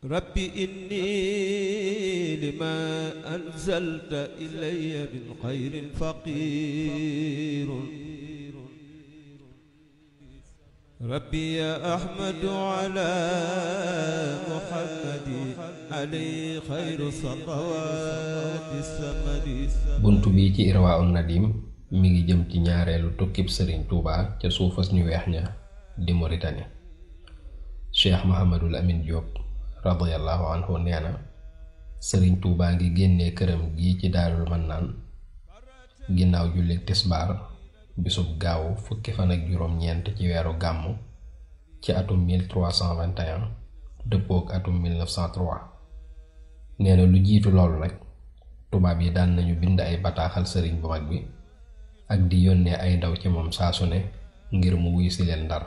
rabbi inni lima anzalta ilayya min xayrin faqirun rabbi ya ahmadu ala muhammadi alayhi xayru salawati samadi. buntu bi ci Irwaa'un Nadim mi ngi jëm ci ñaareelu tukkib Sëriñ Tuubaa ca suufas ñu weex ña di Mauritanie. Cheikh Mouhamadul Amin Diop radiyallahu anhu nee na Sëriñ Tuubaa ngi génnee këram gi ci Daarul Mannaan ginnaaw julli tisbaar bisub gaawu fukki fan ak juróom-ñeent ci weeru gàmmu ci atum 1321 dëppook atum 1903. nee na lu jiitu loolu nag tubaab yi daan nañu bind ay bataaxal sëriñ bu mag bi ak di yónnee ay ndaw ci moom saa su ne ngir mu wuy si leen Ndar,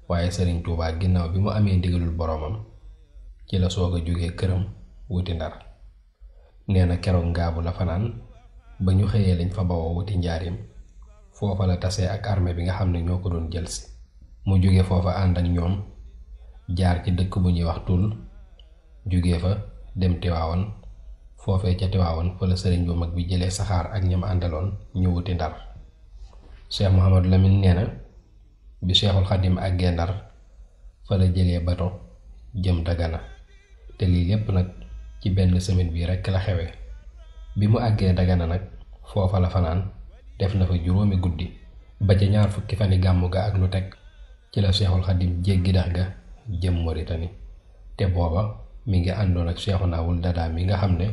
waaye Sëriñ Tuubaa ginnaaw bi mu amee ndigalul boroomam ci la soog a jóge këram wuti Ndar. nee na keroog ngaabu la fanaan ba ñu xëyee lañ fa bawoo wuti njaarim. foofa la tasee ak armée bi nga xam ne ñoo ko doon jëlsi. mu jóge foofa ànd ak ñoom jaar ci dëkk bu ñuy wax Tul, jóge fa dem Tiwaawan. foofee ca Tiwaawan fa la sëriñ bu mag bi jëlee saxaar ak ñam àndaloon ñu wuti Ndar. Cheikh Mouhamadou Lamine nee na bi Cheikhul Xadim àggee Ndar fa la jëlee bato jëm Dagana, te lii lépp nag ci benn semaine bi rekk la xewee. bi mu àggee Dagana nag foofa la fanaan def na fa juróomi guddi ba ca ñaar fukki fani gàmmu ga ak lu teg ci la Cheikhul Xadim jéggi dex ga jëm Mauritanie, te booba mi ngi àndoon ak Cheikhuna Wul Dadaa mi nga xam ne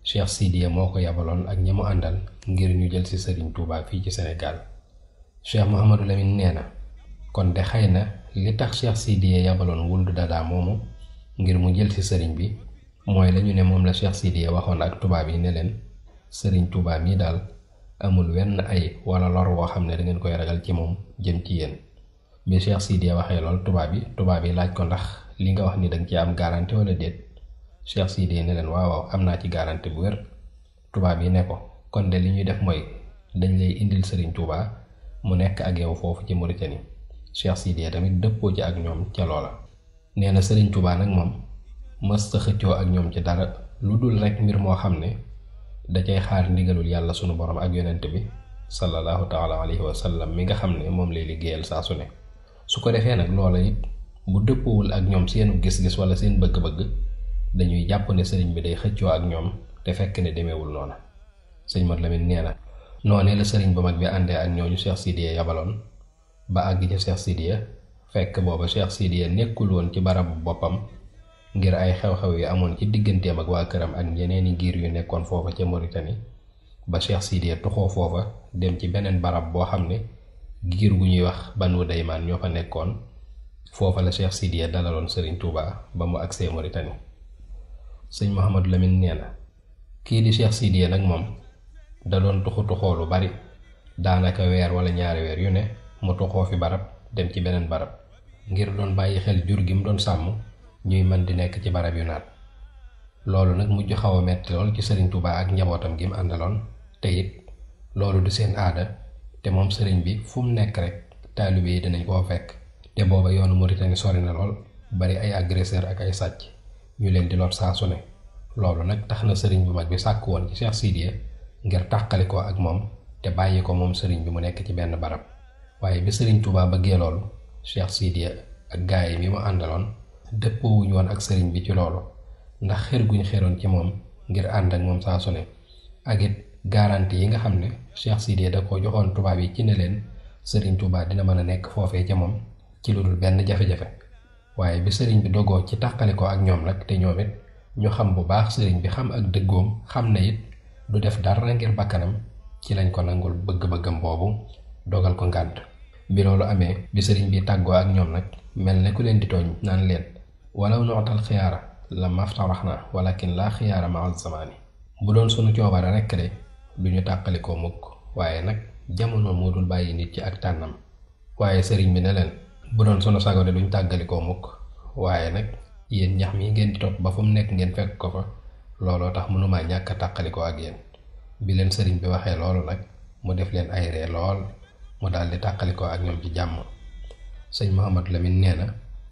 Cheikh Sidiya moo ko yabaloon ak ñi mu àndal ngir ñu jël ci Sëriñ Tuubaa fii ci Sénégal. Cheikh Mouhamadou Lamine nee na kon de xëy na li tax Cheikh Sidiya yabaloon Wul Dadaa moomu ngir mu jël ci sëriñ bi mooy lañu ne moom la Cheikh Sidiya waxoon ak tubaab yi ne leen Sëriñ Tuubaa mii daal amul wenn ay wala lor woo xam ne dangeen koy ragal ci moom jëm ci yéen. bi Cheikh Sidiya waxee lool tubaab yi laaj ko ndax li nga wax ni danga ci am garantie wala déet. Cheikh Sidiya ne leen waaw am naa ci garantie bu wér. tubaab yi ne ko kon de li ñuy def mooy dañ lay indil Sëriñ Tuubaa mu nekk ak yow foofu ci Mauritanie. Cheikh Sidiya tamit dëppoo ci ak ñoom ca loola. nee na Sëriñ Tuubaa nag moom mës ta xëccoo ak ñoom ci dara lu dul rek mbir moo xam ne da cay xaar ndigalul yàlla sunu borom ak yonent bi sallallahu taala alayhi wa sallam mi nga xam ne moom lay liggéeyal saa su ne. su ko defee nag loola it bu dëppoowul ak ñoom seenu gis-gis wala seen bëgg-bëgg dañuy jàpp ne sëriñ bi day xëccoo ak ñoom te fekk ne demeewul noona. sëñ Mat Lamin nee na noonee la sëriñ bu mag bi àndee ak ñooñu Cheikh Sidiya yabaloon ba àgg ca Cheikh Sidiya fekk booba Cheikh Sidiya nekkul woon ci barabu boppam ngir ay xew-xew yi amoon ci digganteem ak waa këram ak ñeneeni giir yu nekkoon foofa ca Mauritanie. ba Cheikh Sidiya tuxoo foofa dem ci beneen barab boo xam ne giir gu ñuy wax Banu Daymaan ñoo fa nekkoon. foofa la Cheikh Sidiya dalaloon Sëriñ Tuubaa ba mu agsee Mauritanie. sëñ Mouhamadou Lamine nee na kii di Cheikh Sidiya nag moom da doon tuxoo lu bari, daanaka weer wala ñaari weer yu ne mu tuxoo fi barab dem ci beneen barab ngir doon bàyyi xel jur gi mu doon sàmm ñuy mën di nekk ci barab yu naat. loolu nag mujj xaw a metti lool ci Sëriñ Tuubaa ak njabootam gi mu àndaloon, te it loolu du seen aada, te moom sëriñ bi fu mu nekk rek taalibe yi dinañ koo fekk, te booba yoonu Mauritanie sori na lool, bari ay agresseur ak ay sàcc ñu leen di lor saa su ne. loolu nag tax na sëriñ bu mag bi sàkk woon ci Cheikh Sidiya ngir tàqali ko ak moom te bàyyi ko moom sëriñ bi mu nekk ci benn barab. waaye bi Sëriñ Tuubaa bëggee loolu Cheikh Sidiya ak gaay yi mu àndaloon dëppoowuñu woon ak sëriñ bi ci loolu, ndax xër guñ xeroon ci moom ngir ànd ak moom saa su ne, ak it garantie yi nga xam ne Cheikh Sidiya da ko joxoon tubaab yi ci ne leen Sëriñ Tuubaa dina mën a nekk foofee ca moom ci lu dul benn jafe-jafe. waaye bi sëriñ bi dogoo ci tàqali ko ak ñoom nag, te ñoom it ñu xam bu baax sëriñ bi xam ak dëggoom, xam ne it du def dara ngir bakkanam, ci lañ ko nangul bëgg-bëggam boobu dogal ko ngànt. bi loolu amee bi sëriñ bi tàggoo ak ñoom nag mel ne ku leen di tooñ naan leen walaw nu'tal xiyaara la maftaraxna walakin laa xiyaara ma'al zamaani. bu doon sunu coobare rekk de duñu tàqalikoo mukk, waaye nag jamono moo dul bàyyi nit ci ak tànnam. waaye sëriñ bi ne leen bu doon sunu sago de duñ tàggalikoo mukk, waaye nag yéen ñax mi ngeen di topp ba fu mu nekk ngeen fekk ko fa, looloo tax mënumaa ñàkk a tàqalikoo ak yéen. bi leen sëriñ bi waxee loolu nag mu def leen ay ree lool, mu daldi tàqalikoo ak ñoom ci jàmm. sëñ Mouhamadou Lamine nee na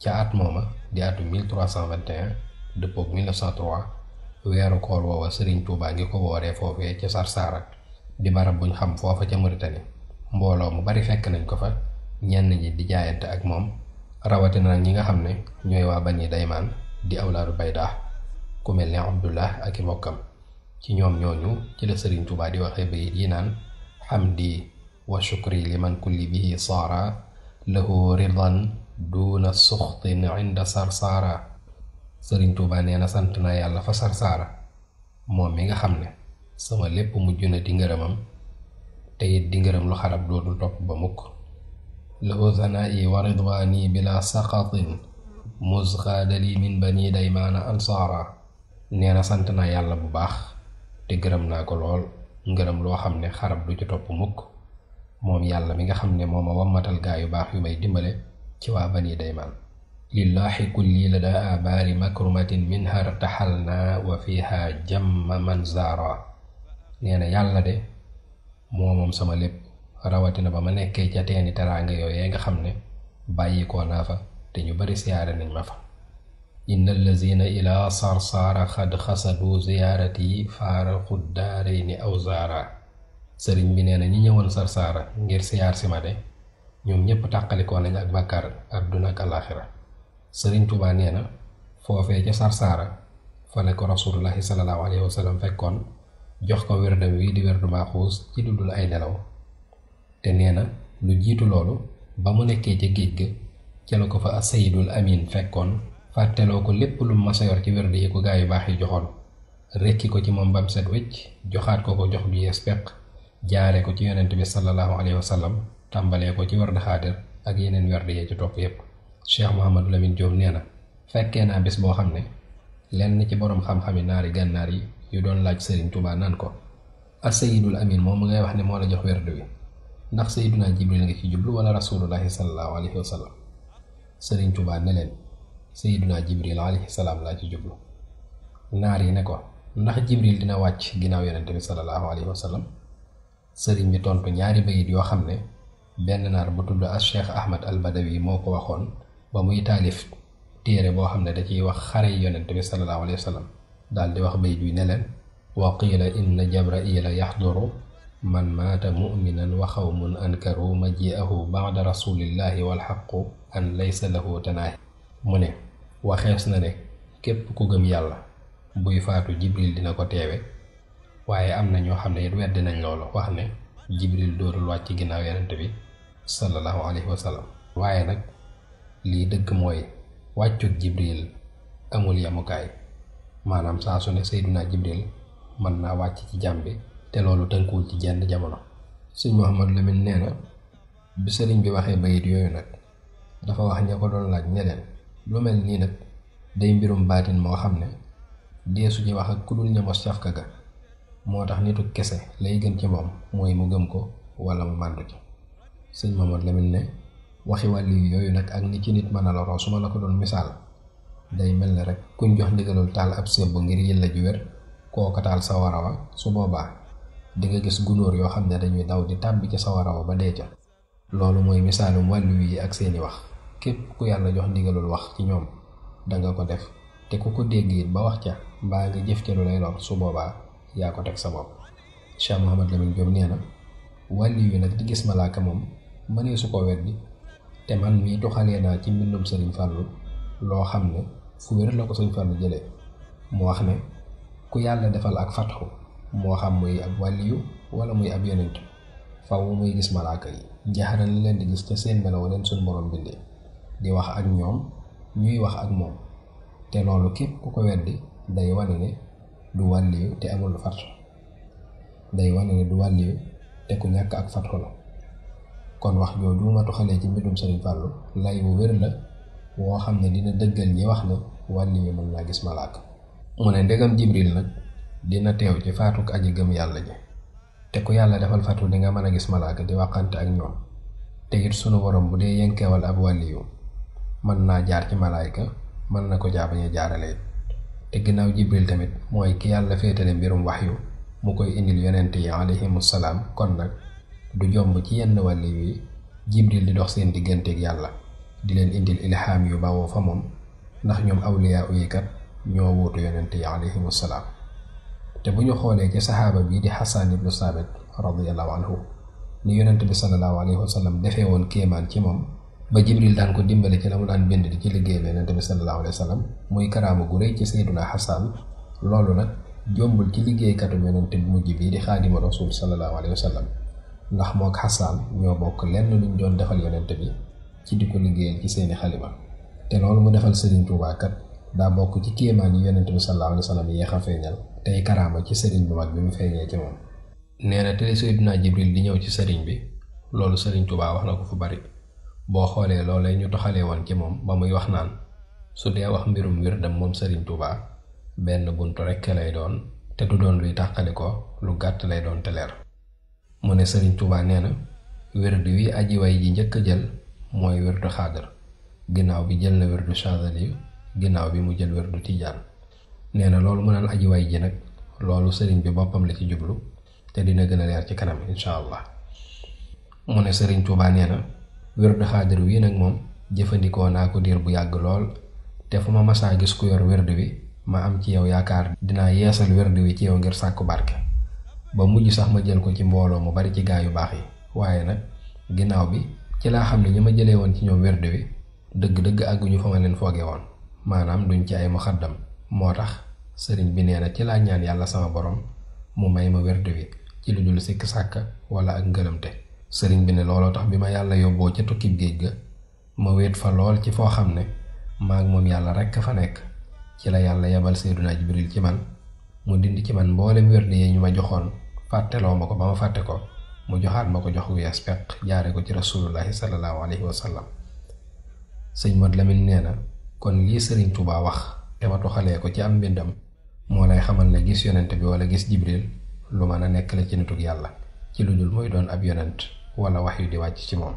ca at mooma di atu 1321 dëppook 1903 weeru koor woowa Sëriñ Tuubaa ngi ko wooree foofee ca Sarsara di barab buñ xam foofa ca Mauritanie. mbooloo mu bari fekk nañ ko fa, ñenn ñi di jaayante ak moom, rawatina nag ñi nga xam ne ñooy waa Bani Daymaan di awlaadu Baydaa ku mel ne Abdullah ak i mbokkam. ci ñoom ñooñu ci la Sëriñ Tuubaa di waxee bayit yi naan xamdi wa shukri liman kulli bihi saara lahu ridan duuna suxtin inda Sarsara. Sëriñ Tuubaa nee na sant naa yàlla fa Sarsara moom mi nga xam ne sama lépp mujj na di ngërëmam, te it di ngërëm lu xarab dootul topp ba mukk. lahu zanaa'i wa ridwaani bila saqatin musxaadali min Bani Daymaana ansaara. nee na sant naa yàlla bu baax te gërëm naa ko lool, ngërëm loo xam ne xarab du ci topp mukk, moom yàlla mi nga xam ne moo ma wammatal gaa yu baax yu may dimbale ci waa Bani Daymaan. lillahi kulli ladaa baari makrumatin minha irtaxalna wa fiha jamma man zaara. nee na yàlla de moo moom sama lépp, rawatina ba ma nekkee ca teeni teraanga yooyee nga xam ne bàyyikoo naa fa te ñu bari siyaare nañ ma fa. inna allazina ila Sarsara xad xasadu ziyaarati faaraqu daarayni aw zaara. sëriñ bi nee na ñi ñëwoon Sarsara ngir siyaar si ma de ñoom ñépp tàqalikoo nañ ak bàkkaar àdduna ak alaaxira. Sëriñ Tuubaa nee na foofee ca Sarsara fa la ko rasulullahi sallallahu alayhi wa sallam fekkoon, jox ko wérdam wi di wérdu maaxuus ci dudul ay nelaw. te nee na lu jiitu loolu ba mu nekkee ca géej ga ca la ko fa as-Sayyidul Amin fekkoon, fàtteloo ko lépp lu masa yor ci wérdu yi ko gaa yu baax yi joxoon, rekki ko ci moom bam set wecc, joxaat ko jox ju yees peq, jaare ko ci yonent bi sallallahu alayhi wa sallam, tàmbalee ko ci werd xaadir ak yeneen werd yee ci topp yépp. Cheikh Mouhamadou Lamine Diop nee na fekkee naa bis boo xam ne lenn ci boroom xam-xami naari gànnaar yi yu doon laaj Sëriñ Tuubaa naan ko as-Sayyidul Amin moom mu ngay wax ne moo la jox werd wi, ndax Sayyiduna Jibril nga ci jublu wala rasulullahi sallallahu alayhi wa sallam. Sëriñ Tuubaa ne leen Sayyiduna Jibril alayhi salaam laa ci jublu. naar yi ne ko ndax Jibril dina wàcc ginnaaw yonent bi sallallahu alayhi wa sallam. sëriñ bi tontu ñaari bayit yoo xam ne benn naar bu tudd as Cheikh Ahmad al Badawi moo ko waxoon ba muy taalif téere boo xam ne da ciy wax xare yonent bi sallallahu alayhi wa sallam, daal di wax bayit wi ne leen wa qiila inna Jabraila yaxduru man maata mu'minan wa xawmun ankaru maji'ahu ba'da rasulillahi wal xaqu an laysa lahu tanaahi. mu ne waxees na ne képp ku gëm yàlla buy faatu Jibril dina ko teewe, waaye am na ñoo xam ne it weddi nañ loolu, wax ne Jibril dootul wàcc ginnaaw yonent bi sallallahu alayhi wa sallam. waaye nag lii dëgg mooy wàccug Jibril amul yamukaay, maanaam saa su ne Seydina Jibril mën naa wàcc ci jàmm bi, te loolu tënkuwul ci jenn jamono. Sëñ Mouhamadou Lamine nee na bi sëriñ bi waxee bayit yooyu nag dafa wax ña ko doon laaj ne leen lu mel nii nag day mbirum baatin moo xam ne deesu ci wax ak ku dul ñamos cafka ga, moo tax nitu kese lay gën ci moom mooy mu gëm ko wala mu màndu ci. Sëñ Mouhamadou Lamine ne waxi wàlli yooyu nag ak ni ci nit mën a loroo su ma la ko doon misaal day mel ne rek kuñ jox ndigalul taal ab sébb ngir yëlla ju wér, kooka taal sawara wa, su boobaa di nga gis gunóor yoo xam ne dañuy daw di tàbbi ci sawara wa ba dee ca. loolu mooy misaalum wàllu yi ak seeni wax. képp ku yàlla jox ndigalul wax ci ñoom danga ko def, te ku ko dégg it ba wax ca mbaa nga jëf ca lu lay lor, su boobaa yaa ko teg sa bopp. Cheikh Mouhamadou Lamine Diop nee na wàlli yu nag di gis malaaka moom mënee su ko weddi, te man mii tuxalee naa ci mbindum Sëriñ Fàllu loo xam ne fu wér la ko Sëriñ Fàllu jëlee. mu wax ne ku yàlla defal ak fatxu, moo xam muy ab wàlliyu wala muy ab yonent, faw muy gis malaaka yi jaxaral leen di gis ca seen melaw leen suñ borom bindee, di wax ak ñoom ñuy wax ak moom. te loolu képp ku ko weddi day wane ne du wàlliyu te amul fatxu, day wane ne du wàlliyu te ku ñàkk ak fatxu la. kon wax jooju ma tuxalee ci mbindum Sëriñ Fàllu lay bu wér la woo xam ne dina dëggal ñi wax ne wàlliyu mën naa gis malaaka. mu ne ndegam Jibril nag dina teew ci faatuk aji gëm yàlla ji, te ku yàlla defal fatu di nga mën a gis malaaka di waxante ak ñoom, te it sunu borom bu dee yenkeewal ab wàlliyu mën naa jaar ci malaayka, mën na ko jaabañ a jaarale. te ginnaaw Jibril tamit mooy ki yàlla féetale mbirum waxyu mu koy indil yonent yi alayhimu salaam, kon nag du jomb ci yenn wàlliyu yi Jibril di dox seen digganteeg yàlla di leen indil ilhaam yu bawoo fa moom, ndax ñoom awliyaa yi kat ñoo wuutu yonent yi alayhimu salaam. te bu ñu xoolee ci saxaaba bii di Xasaan ibnu Saabit radiyallahu anhu ni yonent bi sallallahu alayhi wa sallam defee woon kéemaan ci moom ba Jibril daan ko dimbale ci la mu daan bind di ci liggéeyal yonent bi sallallahu alayhi wa sallam muy karaama gu rëy ci sayyiduna Xasaan. loolu nag jombul ci liggéeykatu yonent bi mujj bii di xaadima rasul sallallahu alayhi wa sallam ndax mook Xasaan ñoo bokk lenn luñ doon defal yonent bi ci di ko liggéeyal ci seeni xalima. te loolu mu defal Sëriñ Tuubaa kat daa bokk ci kéemaan yi yonent bi sallallahu alayhi wa sallam yéex a feeñal tey karaama ci sëriñ bu mag bi mu feeñee ci moom. nee na te Seydina Jibril di ñëw ci sëriñ bi loolu Sëriñ Tuubaa wax na ko fu bari. boo xoolee loolee ñu toxalee woon ci moom ba muy wax naan su dee wax mbirum wirdam moom Sëriñ Tuubaa benn buntu rekk lay doon te du doon luy tàqali ko lu gàtt lay doon te leer. mu ne Sëriñ Tuubaa nee na wird wi aji way ji njëkk a jël mooy wirdu xaadar, ginnaaw bi jël na wirdu Chaazali, ginnaaw bi mu jël wirdu Tijaan. nee na loolu mu naan aji way ji nag loolu sëriñ bi boppam la ci jublu te dina gën a leer ci kanam incha allah. mu ne Sëriñ Tuubaa nee na wirdu xaadar wi nag moom jëfandikoo naa ko diir bu yàgg lool te fu ma masaa gis ku yor wirdu wi ma am ci yow yaakaar dinaa yeesal wirdu wi ci yow ngir sàkku barke. ba mujj sax ma jël ko ci mbooloo mu bari ci gaa yu baax yi, waaye nag ginnaaw bi ci laa xam ne ñi ma jëlee woon ci ñoom wirdu wi dëgg-dëgg àgguñu fa ma leen fooge woon, maanaam duñ ci ay muxaddam. moo tax sëriñ bi nee na ci laa ñaan yàlla sama borom mu may ma wirdu wi ci lu dul sikk sàkk wala ak ngëlamte. sëriñ bi ne looloo tax bi ma yàlla yóbboo ca tukkib géej ga ma wéet fa lool ci foo xam ne maag moom yàlla rekk fa nekk. ci la yàlla yebal Seydina Jibril ci man mu dindi ci man mboolem wirdu yi ñu ma joxoon fàtteloo ma ko ba ma fàtte ko, mu joxaat ma ko jox gu yees peq jaare ko ci rasulullahi sallallahu alayhi wa sallam. sëñ Mod Lamin nee na kon lii Sëriñ Tuubaa wax te ma toxalee ko ci am mbindam moo lay xamal ne gis yonent bi wala gis Jibril lu mën a nekk la ci nitug yàlla ci lu dul muy doon ab yonent wala wax yu di wàcc ci moom.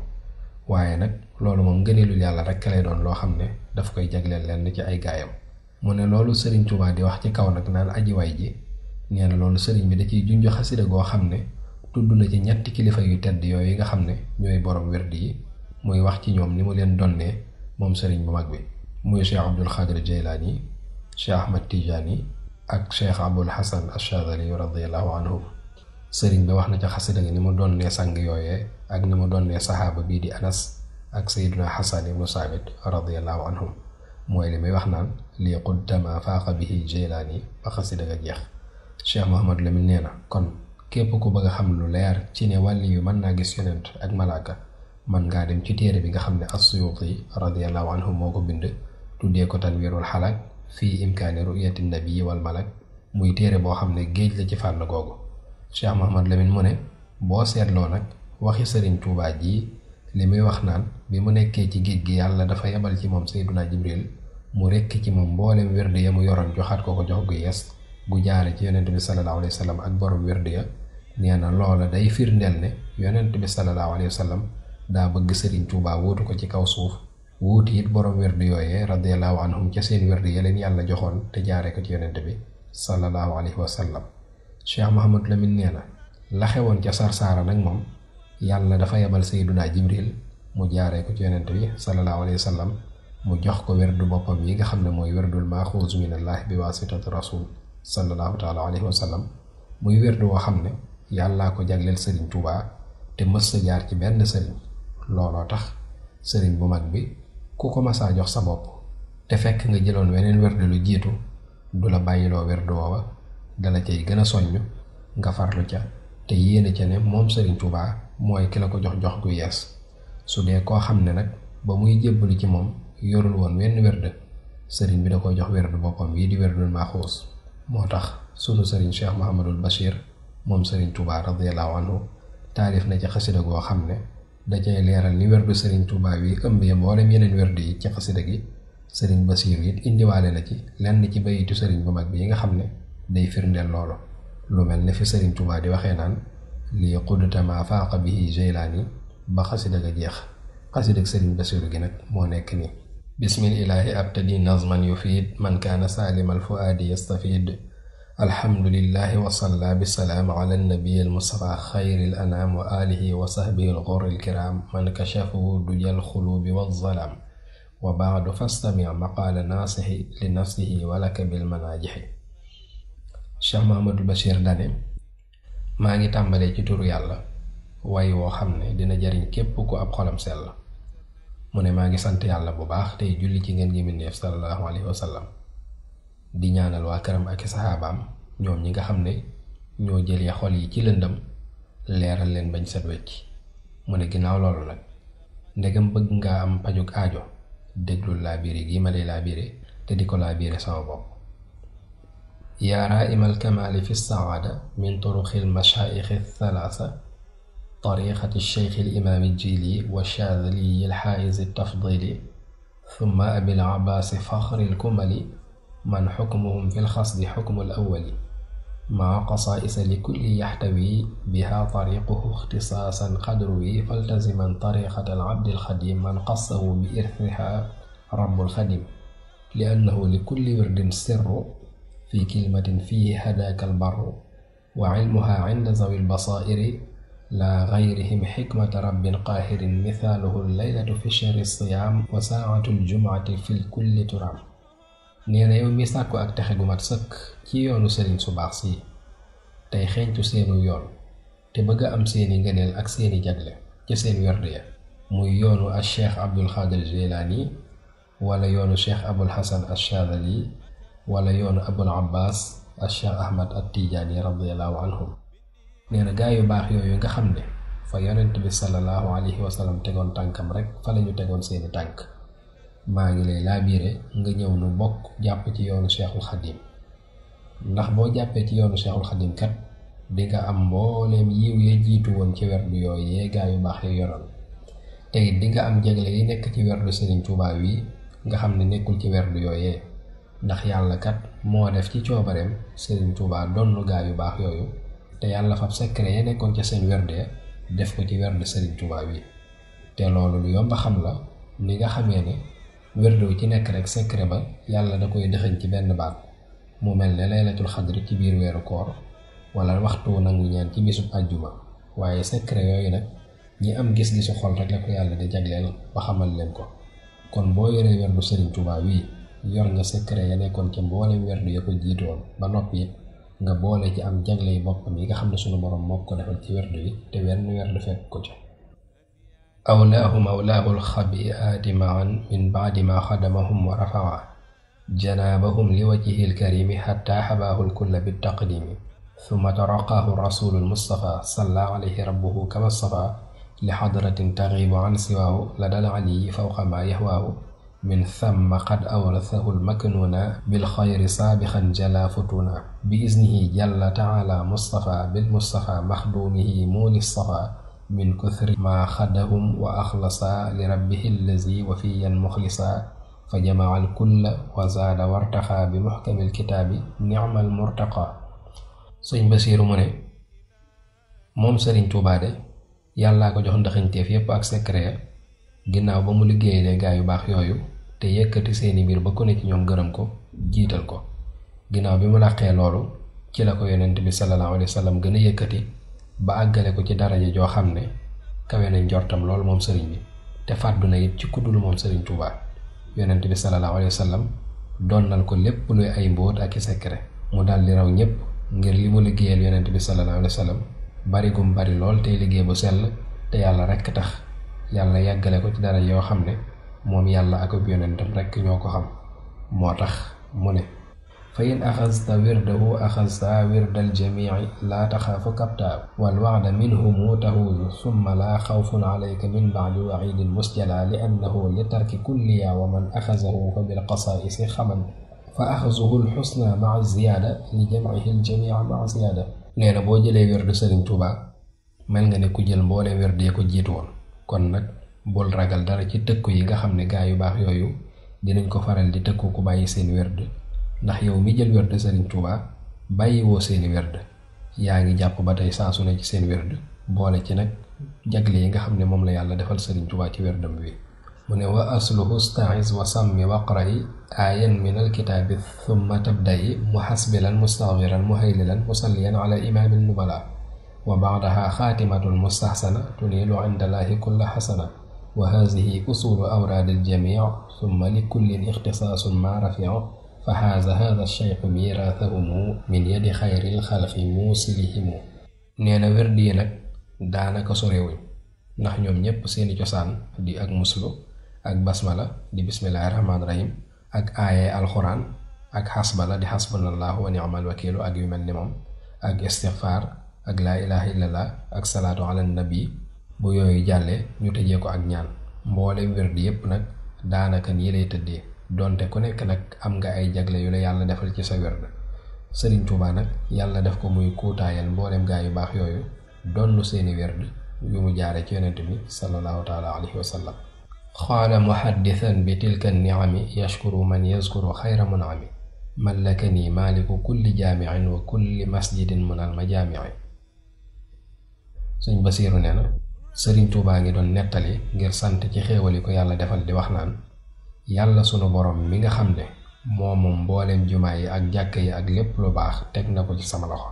waaye nag loolu moom ngëneelul yàlla rekk lay doon loo xam ne daf koy jagleel lenn ci ay gaayam. mu ne loolu Sëriñ Tuubaa di wax ci kaw nag naan aji way ji, nee na loolu sëriñ bi da ciy junj xasida goo xam ne tudd na ci ñetti kilifa yu tedd yooyu nga xam ne ñooy borom wirdi yi, muy wax ci ñoom ni mu leen donnee moom sëriñ bu mag bi, muy Cheikh Abdul Xaadir Jaylaani, Cheikh Ahmad Tijaani ak Cheikh Abul Hasan Ash-Shaadili radiyallahu anhu. sëriñ bi wax na ca xasida gi ni mu donnee sang yooyee ak ni mu donnee saxaaba bii di Anas ak Sayyiduna Xasan ibnu Saabit radiyallahu anhum. mooy li may wax naan lii quddama faaqa bihi Jaylaani ba xasida ga jeex. Cheikh Mouhamad Lamine nee na kon képp ku bëgg a xam lu leer ci ne wàlli yu mën naa gis yonent ak malaaka mën ngaa dem ci téere bi nga xam ne as-Suyuuti radiyallahu anhu moo ko bind tuddee ko Tanwiirul Halak fii imkaani ru'yati nabii wal malak, muy téere boo xam ne géej la ci fànn googu. Cheikh Mouhamad Lamine mu ne boo seetloo nag waxi Sëriñ Tuubaa ji li muy wax naan bi mu nekkee ci géej gi yàlla dafa yebal ci moom Seydina Jibril mu rekk ci moom mboolem wirde ya mu yoroon joxaat ko ko jox gu yees gu jaare ci yonent bi sallallahu alayhi wa sallam ak borom wirde ya. nee na loola day firndeel ne yonent bi sallallahu alayhi wa sallam daa bëgg Sëriñ Tuubaa wuutu ko ci kaw suuf, wuuti it borom wirde yooyee radiyallahu anhum ca seen wirde ya leen yàlla joxoon te jaare ko ci yonent bi sallallahu alayhi wa sallam. Cheikh Mouhamad Lamine nee na la xewoon ca Sarsaara nag moom yàlla dafa yebal Seydina Jibril mu jaaree ko ci yonent bi sallallahu alayhi wa sallam mu jox ko werdu boppam yi nga xam ne mooy werdul maaxuuz minallahi bi waasitati rasul sallallahu taala alayhi wa sallam, muy werdu woo xam ne yàllaa ko jagleel Sëriñ Tuubaa te mës sa jaar ci benn sëriñ. looloo tax sëriñ bu mag bi ku ko masaa jox sa bopp te fekk nga jëloon weneen werdu lu jiitu du la bàyyiloo werdu woowa, dala cay gën a soññ nga farlu ca te yéene ca ne moom Sëriñ Tuubaa mooy ki la ko jox jox gu yees. su dee koo xam ne nag ba muy jébbalu ci moom yorul woon wenn werd, sëriñ bi da koy jox werdu boppam yi di werdul maaxuus. moo tax sunu sëriñ Cheikh Mouhamadul Bachir moom Sëriñ Tuubaa radiyallahu anhu taalif na ci xasida goo xam ne da cay leeral ni werdu Sëriñ Tuubaa wi ëmbee mboolem yeneen werdu yi ci xasida gi. Sëriñ Basiir it indiwaale na ci lenn ci bayitu sëriñ bu mag bi yi nga xam ne day firndeel loolu, lu mel ne fi Sëriñ Tuubaa di waxee naan lii quddata ma faaqa bihi Jaylaani ba xasida ga jeex. xasida ak Sëriñ Basiiru gi nag moo nekk nii: bismillaahi abtadi nazman yufiid man kaana saalimal fuaadi yastafiid alhamdulillahi wa salla bisalaam ala nabiy almustafa xayril anaam wa alihi wa sahbihi alxurri alkiraam man kashafu dujal xuluubi wa zalaam wa baadu fastami maqaala naasixi li nafsihi walaka bil manaajixi. Cheikh Mahamadul Bachir dane maa ngi tàmbalee ci turu yàlla way woo xam ne dina jariñ képp ku ab xolam sell. mu ne maa ngi sant yàlla bu baax tey julli ci ngeen gi mbindéef sallallahu alayhi wa sallam di ñaanal waa këram ak i saxaabaam ñoom ñi nga xam ne ñoo jëlee xol yi ci lëndëm leeral leen bañ set wecc. mu ne ginnaaw loolu nag ndegam bëgg nga am pajuk aajo déglul laa biire gi ma lay laa biire te di ko laa biire sama bopp. yaa raaimal kamaali fi saada min turuqil mashaayixi thalaasa tariqati cheikh al imaam jili wa shaadili al xaa'iz al tafdili thumma abil abbaasi faxri al kumali man xukmuhum fi lxasdi xukmu al awwali maa qasaa'isa li kulli yaxtawi biha tariquhu ixtisaasan qadruwi faltaziman tariqata al abdi al xadim man qassahu bi irthiha rabbul xadim li annahu li kulli wirdin sirru fi kalimatin fihi hadaaka al barru wa ilmuha inda zawi al basaa'iri laa gayrihim xikmata rabbin qaahirin mithaaluhu laylatu fi shahri siyaam wa saa'atu ljumuati fi kulli turaam. nee na yow mi sàkku ak texe gu mat sëkk ci yoonu sëriñ su baax si tey xeeñtu seenu yoon te bëgg a am seeni ngëneel ak seeni jagle ca seen werd ya muy yoonu al cheikh Abdul Xaadir Jilaani wala yoonu cheikh Abul Hasan al Shaadili wala yoonu Abul Abbas al cheikh Ahmad at Tijaani radiyallahu anhum. nee na gaa yu baax yooyu nga xam ne fa yonent bi sallallahu alayhi wa sallam tegoon tànkam rek fa lañu tegoon seeni tànk. maa ngi lay laabiire nga ñëw nu bokk jàpp ci yoonu Cheikhul Xadim ndax boo jàppee ci yoonu Cheikhul Xadim kat di nga am mbooleem yiw ya jiitu woon ci werdu yooyee gaa yu baax ya yoroon te it di nga am jagle yi nekk ci werdu Sëriñ Tuubaa wi nga xam ne nekkul ci werdu yooyee ndax yàlla kat moo def ci coobareem Sëriñ Tuubaa donnu gaa yu baax yooyu te yàlla fab secret ya nekkoon ca seen werde def ko ci werdu Sëriñ Tuubaa wi te loolu lu yomb a xam la ni nga xamee ne werdu ci nekk rek secret ba yàlla da koy dëxëñ ci benn baat mu mel ne laylatul xadri ci biir weeru koor wala waxtu nangu ñaan ci bisub àjjuma waaye secret yooyu nag ñi am gis-gisu xol rek la ko yàlla di jagleel ba xamal leen ko. kon boo yoree werdu Sëriñ Tuubaa wii yor nga secret ya nekkoon ca mboolem werdu ya ko jiitoon ba noppi it nga boole ci am jagle yi boppam yi nga xam ne sunu borom moo ko defal ci werdu yi te wenn werdu fekk ko ca. awlaahu mawlaahu alxabiaati maan min baadi ma xadamahum wa rafaa janaabahum li wajhihi alkarimi xatta xabaahu alkulla bitaqdimi summa taraqaahu rasulu almustafa salla alayhi rabbuhu kama stafa li xadratin taxibu an siwaahu la dal aliyi fawqa ma yahwaahu min thamma qad awrathahu almaknuuna bilxayri saabixan jala futuuna bi iznihi jalla taala mustafa bilmustafa maxduumihi muuni stafa min kuthri ma xadahum wa axlasa li rabbihi allazi wafiyan muxlisa fa jamaa alkulla wa zaada wartaxa bi muxkami alkitaabi nicmal murtaqa. sëñ Basiiru mu ne moom Sëriñ Tuubaa de yàllaa ko jox ndaxañteef yépp ak secret ginnaaw ba mu liggéeyee gaa yu baax yooyu te yëkkati seeni mbir ba ku ne ci ñoom gërëm ko jiital ko. ginnaaw bi mu làqee loolu ci la ko yonent bi sallallahu alayhi wa sallam gën a yëkkati ba àggale ko ci daraja joo xam ne kawe nañ njortam loolu moom sëriñ bi te fàddu na it ci kuddul moom Sëriñ Tuubaa. yonent bi sallallahu alayhi wa sallam donnal ko lépp luy ay mbóot ak i secret mu dal di raw ñépp ngir li mu liggéeyal yonent bi sallallahu alayhi wa sallam bari gum bari lool tey liggéey bu sell te yàlla rekk tax yàlla yàggale ko ci dara yoo xam ne moom yàlla ak yonentam rekk ñoo ko xam. moo tax mu ne fa in axasta wirdahu axasta wirdal jamici laa taxaafu kaptaa wal waxda minhumu tahuudu summa laa xawfun alayka min bacdi wacidin musjala li annahu li tarki kulliya wa man axasahu fa bilqasaa'isi xaman fa axasuhu lxusna maca ziyaada li jamcihi ljamica maca ziyaada. nee na boo jëlee werdu Sëriñ Tuubaa mel nga ne ku jël mbooleem werd yi ko jiitu woon kon nag bul ragal dara ci tëkku yi nga xam ne gaa yu baax yooyu dinañ ko faral di tëkku ku bàyyi seen werd ndax yow mi jël werd Sëriñ Tuubaa bàyyi woo seeni werd yaa ngi jàpp ba tey saa su ne ci seen werd boole ci nag jagle yi nga xam ne moom la yàlla defal Sëriñ Tuubaa ci werdam wi. mu ne wa asluhu sta'iz wa sammi waqra'i aayan min alkitaabi thumma tabda'i muhasbilan mustaghfiran muhaylilan musalliyan ala imaamil nubala wa ba'daha xaatimatul mustahsana tuniilu inda llaahi kulla xasana wa hazihi usulu awraad aljamii summa li kullin ixtisaasun ma rafiu fa xaaza hada alcheikhu mirathahumu min yadi xayril xalqi muusilihimu. nee na werd yi nag daanaka sorewuñ ndax ñoom ñépp seeni cosaan di ak muslu ak basmala di bismillahi rahmaani rahim ak aaye alxuraan ak xasbala di xasbunallahu wa ni'mal wakiilu ak yu mel ni moom ak istixfaar ak laa ilaha illallah ak salaatu ala nabi. bu yooyu jàllee ñu tëjee ko ak ñaan. mboolem werd yépp nag daanaka nii lay tëddee donte ku nekk nag am nga ay jagle yu la yàlla defal ci sa werd. Sëriñ Tuubaa nag yàlla def ko muy kuutaayal mboolem gaa yu baax yooyu donnu seeni werd yu mu jaare ci yonent bi sallallahu taala alayhi wa sallam. qaala muhaddisan bi tilka niami yashkuru man yazkuru xayra munami mallakani maaliku kulli jaamicin wa kulli masjidin munal majaamici. Sëñ Basiiru nee na Sëriñ Tuubaa ngi doon nettali ngir sant ci xéewali ko yàlla defal di wax naan yàlla sunu borom mi nga xam ne moom mbooleem jumaa yi ak jàkk yi ak lépp lu baax teg na ko ci sama loxo.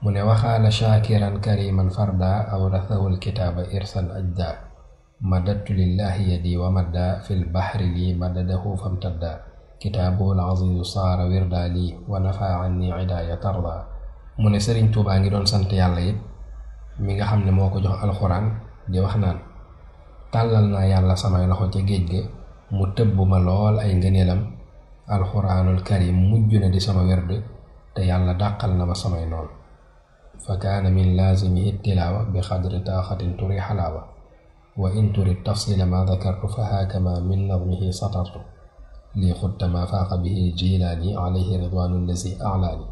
mu ne waxaala shaakiran kariman farda awrathahul kitaaba irsan ajda madattu lillahi yadi wa madda fil bahri lii madadahu famtadda kitaabul azizu saara wirda lii wa nafa anni idaaya tarda. mu ne Sëriñ Tuubaa ngi doon sant yàlla it mi nga xam ne moo ko jox alxuraan di wax naan tàllal naa yàlla samay loxo ca géej ga mu tëbb ma lool ay ngëneelam. alxuraanul karim mujj na di sama werd te yàlla dàqal na ma samay noon. fa kaana min laazimihi tilaawa bi xadri taaxatin turi xalaawa wa in turid tafsila ma dakartu fa haakama min nadmihi satartu lii xutta ma faaqa bihi jilaani alayhi ridwaanu lazi alaani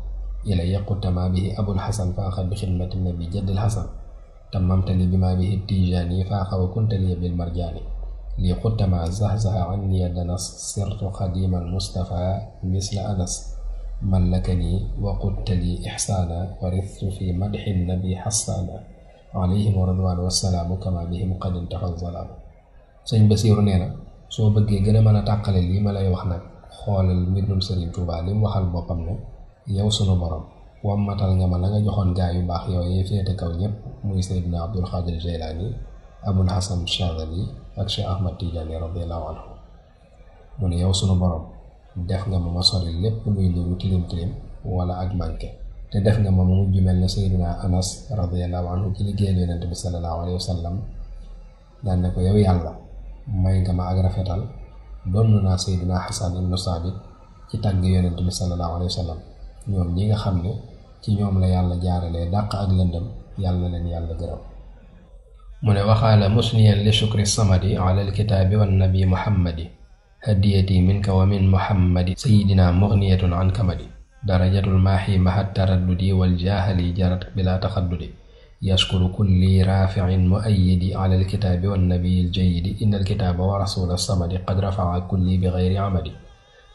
ilaya qutta ma bihi abul xasan faaqa bi xidmati nabi jaddil xasan tammamtali bi ma bihi tijaani faaqa wa kuntali bil marjaani lii xutta ma zahzaha anni danas sirtu xadimal mustafa misla anas mallakani wa quttali ixsaana wa rithtu fi madxi nabi xassaana alayhim ridwaan wassalaamu kama bihim qad intafa zalaamu. Sëñ Basiiru nee na soo bëggee gën a mën a tàqale lii ma lay wax nag xoolal mbindum Sëriñ Tuubaa li mu waxal boppam ne yow sunu borom wammatal nga ma la nga joxoon gaa yu baax yooyu féete kaw ñépp muy Seydina Abdul Xaadir Jeylaani Abul Hasan Chadali ak Cheikh Ahmad Tijaani radiyallahu anhu. mu ne yow sunu borom def nga ma sori lépp luy nuru tilim tilim wala ak manqué te def nga ma mujj mel ne Seydina Anas radiyallahu anhu ci liggéeyal yonent bi sallallahu alayhi wa sallam daan ne ko yow yàlla may nga ma ak rafetal doon naa Seydina Xasan ibnu Saabit ci tàgg yonent bi sallallahu alayhi wa sallam. ñoom ñi nga xam ne ci ñoom la yàlla jaaralee dàq ak lëndëm yàlla leen yàlla gërëm. mu ne waxaala musniyan li shukri samadi ala alkitaabi wan nabi muhammadi hadiyati minka wa min muhammadi sayidina mughniyatun an kamadi darajatul maaxi mahat taraddudi wal jaahali jarat bila taxaddudi yashkuru kulli raafiin muayyidi ala alkitaabi wan nabi aljayidi inna alkitaaba wa rasula samadi qad rafaa kulli bi gayri amadi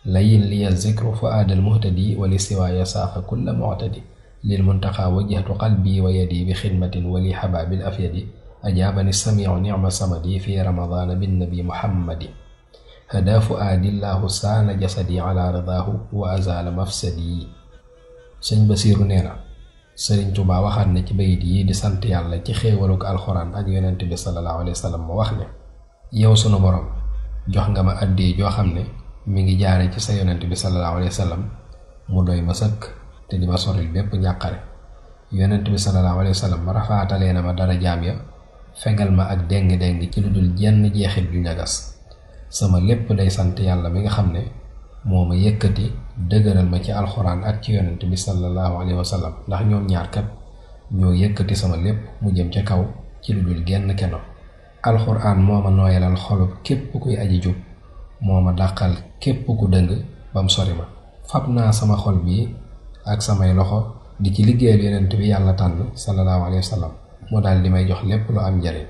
layin liya zikru fuaad almuhtadi wa li siwaaya saaqa kulla mu'tadi lil muntaqa wajjahtu qalbi wa yadi bi xidmatin wa li xabaabil afyadi ajaabani samiu nicma samadi fi ramadaana binnabi muhammadi hadaa fuaadillahu saana jasadi ala ridaahu wa azaala mafsadi. Sëñ Basiiru nee na Sëriñ Tuubaa waxaat na ci bayit yi di sant yàlla ci xéewaluk alxuraan ak yonent bi sallallahu alayhi wa sallam mu wax ne yow sunu borom jox nga ma addi joo xam ne mi ngi jaare ci sa yonent bi sallallahu alayhi wa sallam mu doy ma sëkk te di ma soril bépp njàqare. yonent bi sallallahu alayhi wa sallam rafaatalee na ma dara jaam ya fegal ma ak déng-déng ci lu dul jenn jeexit ju ñagas. sama lépp day sant yàlla mi nga xam ne moo ma yëkkati dëgëral ma ci alxuraan ak ci yonent bi sallallahu alayhi wa sallam ndax ñoom ñaar kat ñoo yëkkati sama lépp mu jëm ca kaw ci lu dul genn keno. alxuraan moo ma nooyalal xolub képp kuy aji jub moo ma dàqal képp ku dëng bam sori ma. fab naa sama xol bi ak samay loxo di ci liggéeyal yonent bi yàlla tànn sallallahu alayhi wa sallam mu daal di may jox lépp lu am njariñ.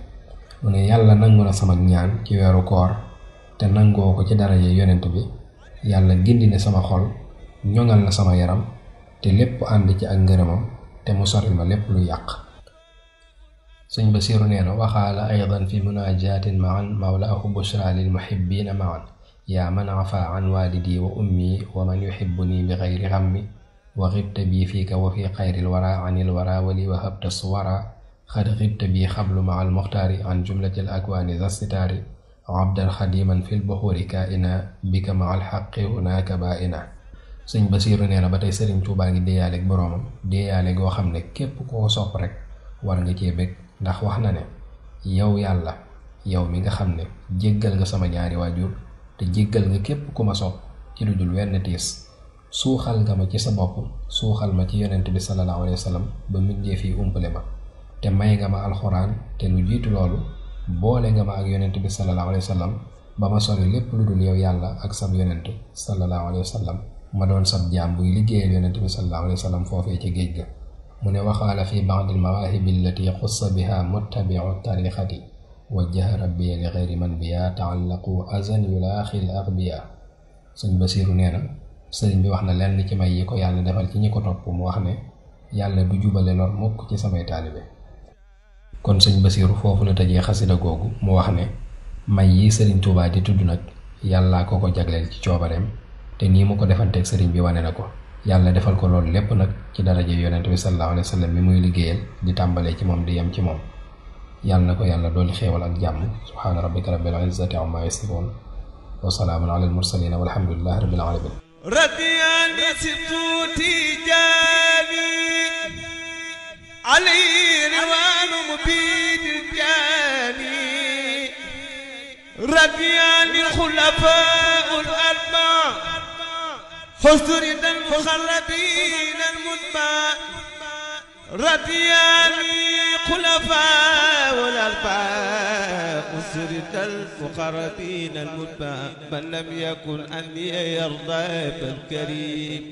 mu ne yàlla nangu na sama ñaan ci weeru koor te nangoo ko ci daraje yonent bi. yàlla gindi ne sama xol ñoŋal na sama yaram te lépp ànd ci ak ngërëmam te mu soril ma lépp lu yàq. Sëñ Basiiru nee na waxaala aydan fi munaajatin maan mawlaahu bushra lil muhibbiina maan yaa man afa an waalidi wa ummi wa man yuhibbuni bi gayri xammi wa xibta bii fiika wa fi xayril wara anil wara wali wa habta suwara xad xibta bi xablu ma al muxtaari an jumlatil akwaani zastitaari abdan xadiman fil buxuri kaina bika ma al xaqi hunaaka baina. sëñ Basiiru nee na ba tey Sëriñ Tuubaa ngi déeyaaleeg boroomam déeyaale goo xam ne képp koo sopp rek war nga cee bég, ndax wax na ne yow yàlla yow mi nga xam ne jéggal nga sama ñaari waajur te jéggal nga képp ku ma sopp ci lu dul wenn tiis, suuxal nga ma ci sa bopp, suuxal ma ci yonent bi sallallahu alayhi wa sallam ba mbindeef yi umpale ma, te may nga ma alxuraan, te lu jiitu loolu boole nga ma ak yonent bi sallallahu alayhi wa sallam ba ma sori lépp lu dul yow yàlla ak sab yonent sallallahu alayhi wa sallam, ma doon sab jaam buy liggéeyal yonent bi sallallahu alayhi wa sallam foofee ci géej ga. mu ne waxaala fi ba'dil mawaahibi allati xussa biha muttabi'u tariqati wajjaha rabbiya li xayri man biya taallaqu azan yulaaxil aghbiya. sëñ Basiiru nee na sëriñ bi wax na lenn ci may yi ko yàlla defal ci ñi ko topp, mu wax ne yàlla du jubale lor mukk ci samay taalibe. kon sëñ Basiiru foofu la tëjee xasida googu mu wax ne may yi sëriñ Tuubaa di tudd nag yàllaa ko jagleel ci coobareem, te nii mu ko defanteeg sëriñ bi wane na ko. yàlla defal ko loolu lépp nag ci daraje yonent bi sallallahu alayhi wa sallam mi muy liggéeyal di tàmbalee ci moom di yem ci moom. yàlla na ko yàlla dooli xéewal ak jàmm. subhaana rabbika rabbil izzati amma yasifuun wa salaamun ala al mursaliin walhamdulillahi rabbil alamin. radiyani sibtu tijaani alayhi riwaanu mubiidil jaani radiyani xulafaa'ul arbaa حسرد المخلدين المتبع رضياني خلفاء والأربعاء حسرد المخلدين المتبع من لم يكن أني يرضى بالكريم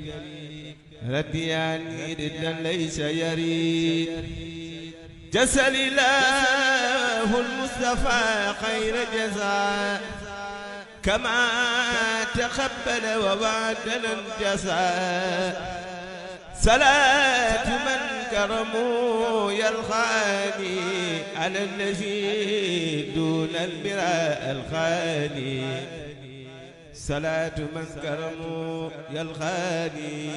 رضياني ردا ليس يريد جزل الله المصطفى خير جزاء كما تقبل ووعدنا الجزاء صلاة من كرموا يلخاني على الذي دون المراء الخاني صلاة من كرموا يلخاني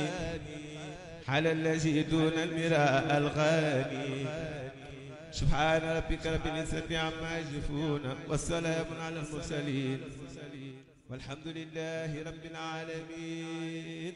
على الذي دون المراء الخاني سبحان ربك رب العزة عما يصفون والسلام على المرسلين والحمد لله رب العالمين.